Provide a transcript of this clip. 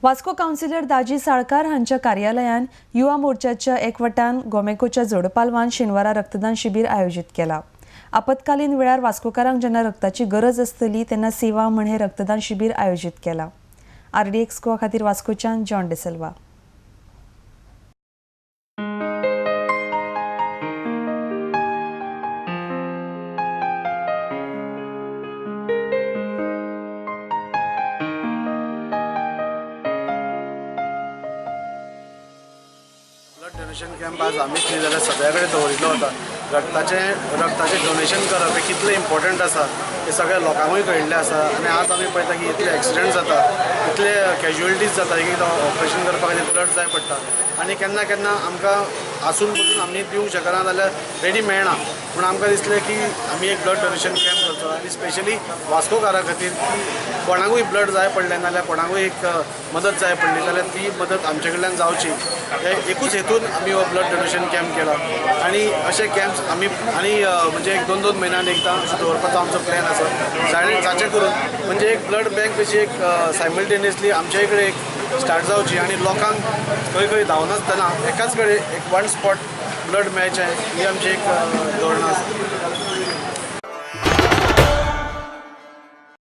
Vasco councillor दाजी साळकार हांच्या कार्यालयान युवा मोर्चाच्या एकवटान गोमेकोच्या जोडपालवान शेनवारा रक्तदान शिबीर आयोजीत केला। आपत्कालीन वेळार वास्कोकारांक जेन्ना रक्ताची गरज आसतली तेन्ना सेवा म्हण हे रक्तदान शिबीर आयोजीत केला। आरडीएक्स गोवा खातीर वास्कोच्यान John D'Silva. Blood donation camp आज आमीच न्ही जाल्यार सगळ्या कडेन दवरिल्लो वता। रक्ताचें डोनेशन करप हें कितलें इम्पॉर्टंट आसा हें सगळ्या लोकांकूय कळिल्लें आसा। आनी आज आमी पळयता की इतले एक्सिडंट जाता, इतले कॅज्युअलिटीज जाता, एक एकदां ऑपरेशन करपा खातीर ब्लड जाय पडटा आनी केन्ना केन्ना आमकां आसून पसून आमी दिवंक शकना जाल्यार रेडी मेळना। पूण आमकां दिसलें की आमी एक ब्लड डोनेशन कॅम्प करचो आनी स्पेशली वास्कोकारां खातीर की कोणाकूय ब्लड जाय पडलें नाल्यार कोणाकूय एक मदत जाय पडली जाल्यार ती मदत आमचे कडल्यान जावची हे एकूच हेतून आमी हो ब्लड डोनेशन कॅम्प केला। आनी अशे कॅम्प्स आमी आनी म्हणजे एक दोन दोन म्हयन्यान एकदां अशें दवरपाचो आमचो प्लॅन आसा, जाचे करून म्हणजे एक ब्लड बँक कशी एक सायमल्टेनियसली आमच्या कडेन एक स्टार्ट जावची आनी लोकांक खंय खंय धांवनासतना एकाच कडेन एक वन स्पॉट ब्लड मेळचें ही आमची एक धोरण आसा।